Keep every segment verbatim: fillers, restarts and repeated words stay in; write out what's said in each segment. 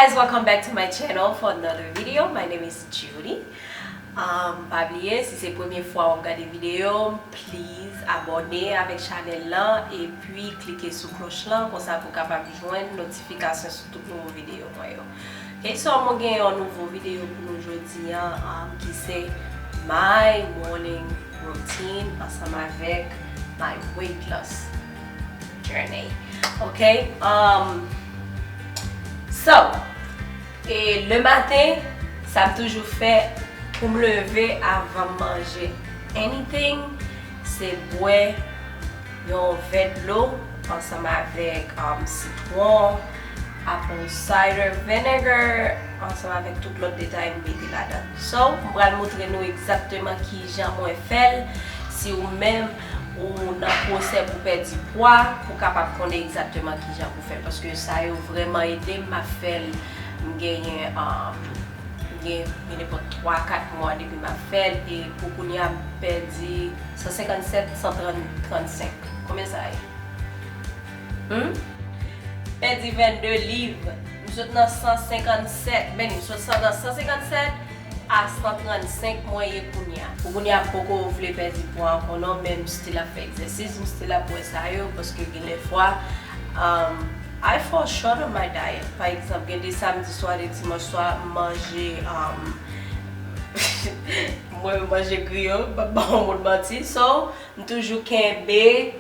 Guys, welcome back to my channel for another video. My name is Judy. Um, pa bliye, si se premye fwa w ap gade videyo m, please abòne avèk chanèl lan epi klike sou klòch lan, konsa pou w kapab jwenn notifikasyon sou tout nouvo videyo mwen yo. Ok, so mwen gen yon nouvo videyo pou nou jodi a, um, ki se my morning routine ansanm avèk my weight loss journey. Ok, um, so, e le maten, sa m toujou fè pou m leve avan m manje anything, se bwè yon vè dlo ansanm avèk, um, sitwon, apple cider vinegar, ansanm avèk tout lòt detay m mete ladan. So, m pral montre nou egzakteman kijan mwen fè l. Si ou menm ou nan pwosè pou pèdi pwa, pou kapab konnen egzakteman kijan pou fè l. Paske sa yo vrèman ede m, m ap fè l, m genyen, um, m gen, gen nenpòt twa, kat mwa depi m ap fè l, e pou kounye a m pèdi san senkannsèt, san trant, trannsenk. Konbyen sa ye? Hmm? Pèdi vennde liv. M sot nan san senkannsèt, men m sot nan san senkannsèt a san trannsenk mwen ye kounye a. Pou kounye a, m poko vle pèdi pwa ankò non, men m still ap fè egzèsis, m still ap bwè sa yo, paske gen de fwa, um, I fall short on my diet. Pa egzanp, gen de samdi swa, de dimanch swa, m manje, um, mwen manje griyo, m p ap ba yon moun manti. So, m toujou kenbe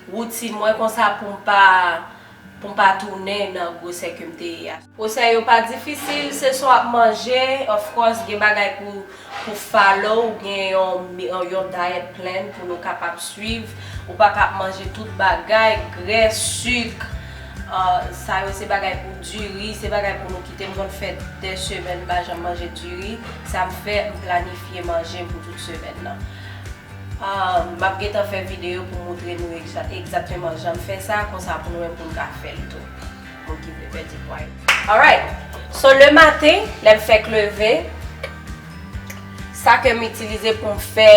woutin mwen konsa pou m pa, pou m pa tounen nan gwosè ke m te ye a. Pwosè yo pa difisil, se sa w ap manje, of course, gen bagay pou, pou follow, ou gen yon, yon diet plan pou nou kapab swiv. Ou pa ka ap manje tout bagay, grès, sik, uh, sa yo se bagay pou diri, se bagay pou nou kite. M konn fè de semèn m pa janm manje diri, sa m fè, m planifye manje m pou tout semèn nan. Ah, m ap gentan fè videyo pou montre nou egza-, egzakteman jan m fè sa, konsa pou nou menm pou n ka fè l tou. Moun ki vle pèdi pwa yo. Alright. So, le maten, lè m fèk leve, sa ke m itilize pou m fè,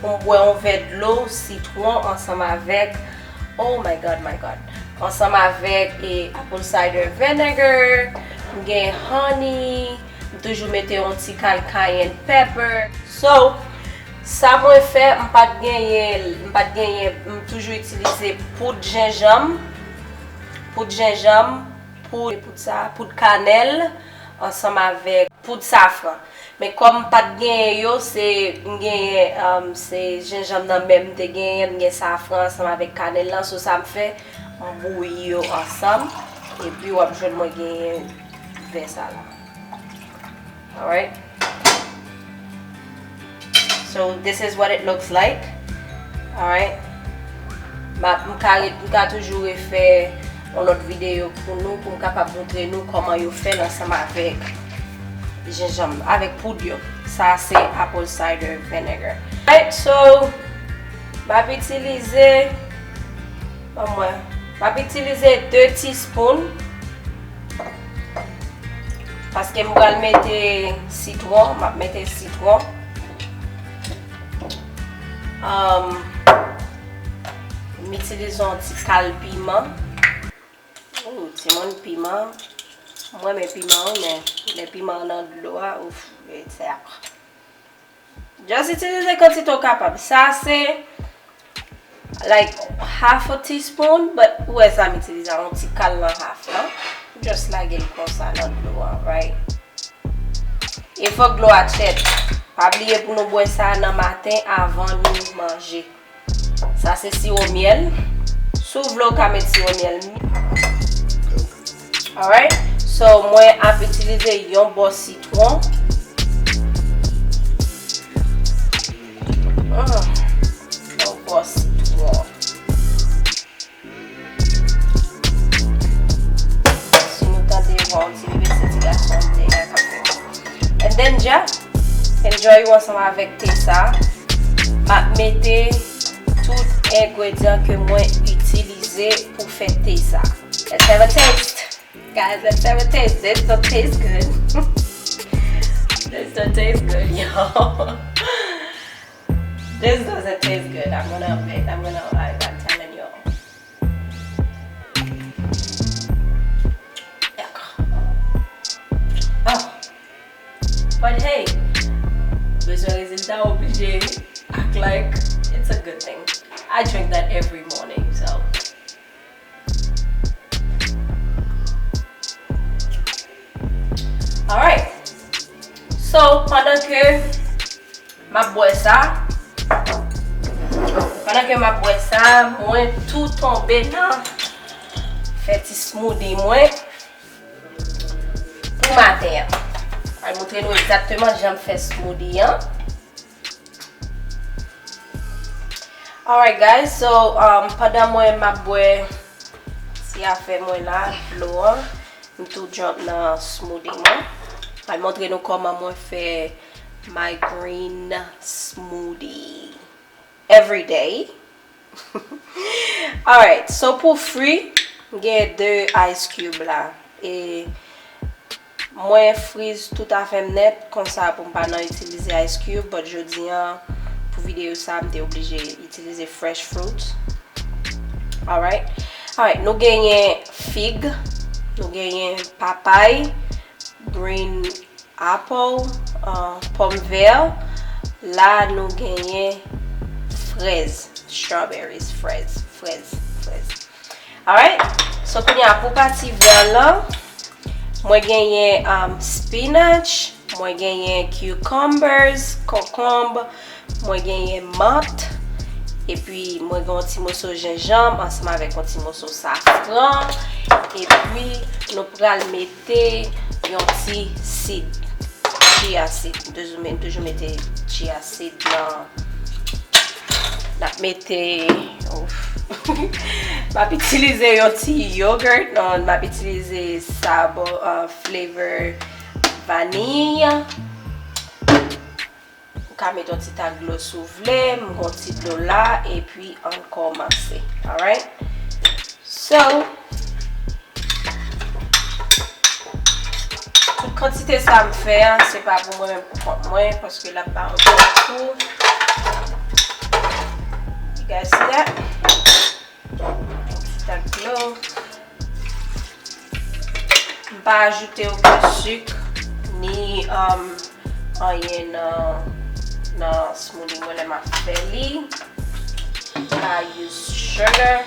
pou m bwè yon vè dlo, sitwon ansanm avèk, oh my God, my God, ansanm avèk, e, apple cider vinegar, m gen honey, m toujou mete yon ti kal cayenne pepper. So, sa mwen fè, m pa t genyen, m pa t genyen, m toujou itilize poud jenjanm, poud jenjanm, poud, poud sa, poud kanèl, ansanm avèk poud safran. Men kòm m pa t genyen yo, se, m genyen, um, se jenjanm nan men m te genyen, m gen safran ansanm avèk kanèl lan, so sa m fè, m bouyi yo ansanm, epi w ap jwenn mwen genyen vè sa la. Alright. So this is what it looks like. Alright. M ap, m ka re-, m ka toujou refè yon lòt videyo pou nou, pou m kapab montre nou kòman yo fè l ansanm avèk jenjanm, avèk poud yo. Sa se apple cider vinegar. Alright, so, m ap itilize, ban mwen, m ap itilize de teaspoon. Paske m pral mete sitwon, m ap mete sitwon. Um, m itilize yon ti kal piman. Ou, timoun, piman. Mwen renmen piman, wi, men lè piman an nan dlo a, ouf, e tè. Just itilize kantite w kapab. Sa se, like, half a teaspoon, but ou wè sa m itilize a, yon ti kal nan half la. Just lage l konsa nan dlo a, right? E fòk dlo a tchèt. Pa bliye pou nou bwè sa nan maten avan nou manje. Sa se siwo myèl. Si w vle, w ka met siwo myèl. Alright? So, mwen ap itilize yon bò sitwon. Mm. Yon bò sitwon. Si nou tande vwa yon ti bebe, se ti gason m te a k ap fè. And then, yeah, enjoy ou ansanm avèk te sa. M ap mete tout engredyan ke mwen itilize pou fè te sa. Let's have a taste. Guys, let's have a taste. This don't taste good. This don't taste good, y'all. This doesn't taste good. I'm gonna admit, I'm gonna, I, I'm telling y'all. Yuck. Oblije act like it's a good thing. I drink that every morning, so. Alright. So, pandan ke m ap bwè sa, pandan ke m ap bwè sa, mwen tou tonbe nan fè ti smoothie mwen pou maten an. Al montre nou egzakteman jan m fè smoothie an. Alright guys, so um, pandan mwen m ap bwè ti afè mwen la, dlo an, m tou jump nan smoothie mwen. Al montre nou kòman mwen fè my green smoothie every day. Alright, so pou fri, m gen de ice cube la. E mwen friz tout afè m nèt, konsa pou m pa nan itilize ice cube, but jodi an, pou videyo sa, m te oblije itilize fresh fruit. Alright. Alright, nou genyen fig, nou genyen papay, green apple, uh, pòmvè. La nou genyen frèz, strawberries, frèz, frèz, frèz. Alright. So kounye a pou pati vè lan, mwen genyen um, spinach, mwen genyen cucumbers, konkonb, mwen genyen mant, epi mwen gen yon ti moso jenjanm ansanm avèk yon ti moso safran, epi nou pral mete yon ti seed, chia seed. M toujou met- toujou mete chia seed nan. N ap mete, ouf. M ap itilize yon ti yogurt, non, m ap itilize sabo uh, flavor vanille. Ou ka met yon ti tak dlo si w vle, m gon ti dlo la, epi ann kòmanse. Alright? So, tout kantite sa m fè a, se pa pou mwen menm pou kont mwen, paske l ap ba yon bon kou. You guys see that? Yon ti tak dlo. M pa ajoute okenn sik, ni um, anyen nan, nan smoothie mwen lè m ap fè li. M pa use sugar.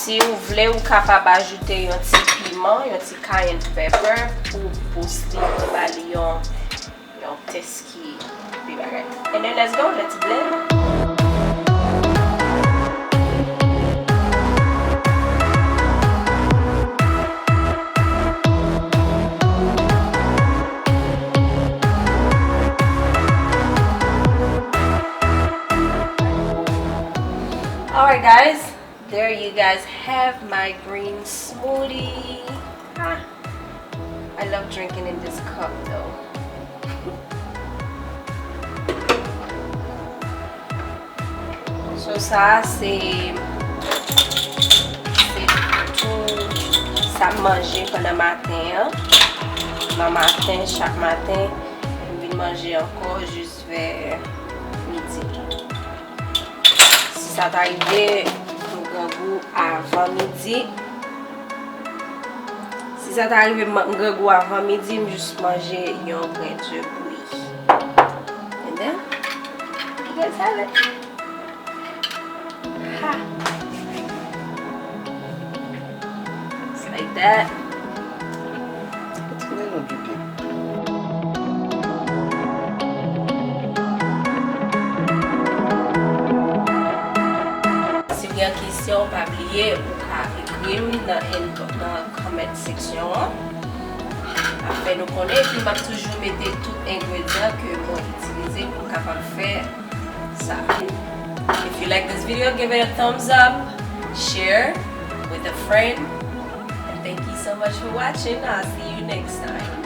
Si w vle, ou kapab ajoute yon ti piman, yon ti cayenne pepper pou boost li, pou ba li yon, yon tès ki pi bagay. And then let's go, let's blend. Alright guys, there you guys have my green smoothie. Ah, I love drinking in this cup though. So sa se, se tou sa m manje pandan maten an. Nan maten, chak maten, m vin manje ankò jis vè midi. Si sa ta rive, m grangou avan midi. Si sa ta rive, m grangou avan midi, m jis manje yon grenn ze bouyi. And then, you guys have it. Ha! It's like that. Retire non, Djoupi. Si w gen kesyon, pa bliye, ou ka ekri m nan, nan comment section an. Ap fè nou konnen, epi m ap toujou mete tout engredyan ke mwen itilize pou m kapab fè sa. If you like this video, give it a thumbs up, share with a friend, and thank you so much for watching. I'll see you next time.